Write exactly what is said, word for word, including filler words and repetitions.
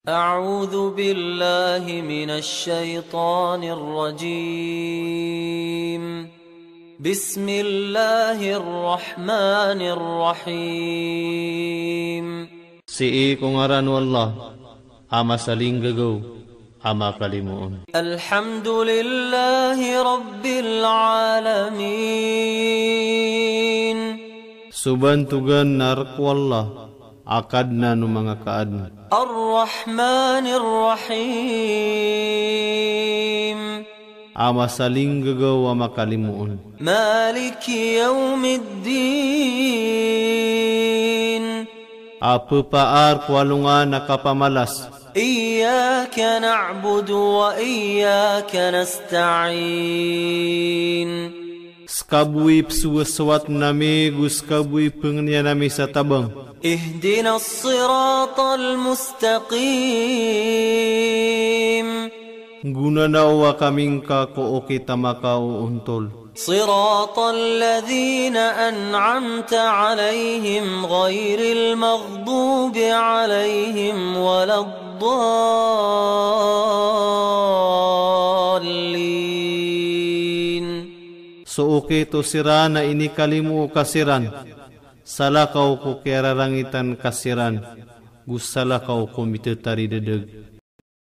أعوذ بالله من الشيطان الرجيم. بسم الله الرحمن الرحيم. Sii ko ngaran o Allah, a masalinggagaw, a makalimoon. الحمد لله رب العالمين. So bantogan na rk o Allah, a Kadnan o manga kaadn. الرحمن الرحيم. A masalinggagaw a makalimoon. مالك يوم الدين. A ppaar ko alongan a kapamalas. إياك نعبد وإياك نستعين. Ska bo i psowasowatn ami go ska bo i pngnian ami sa tabang. اهدنا الصراط المستقيم. Gonanaowa kami ngka ko okit a makaoontol. صراط الذين أنعمت عليهم غير المغضوب عليهم ولا الضالين. So okit o siran a inikalimoon ka siran, salakaw ko kiyararangitan ka siran, go salakaw ko mitataridadeg.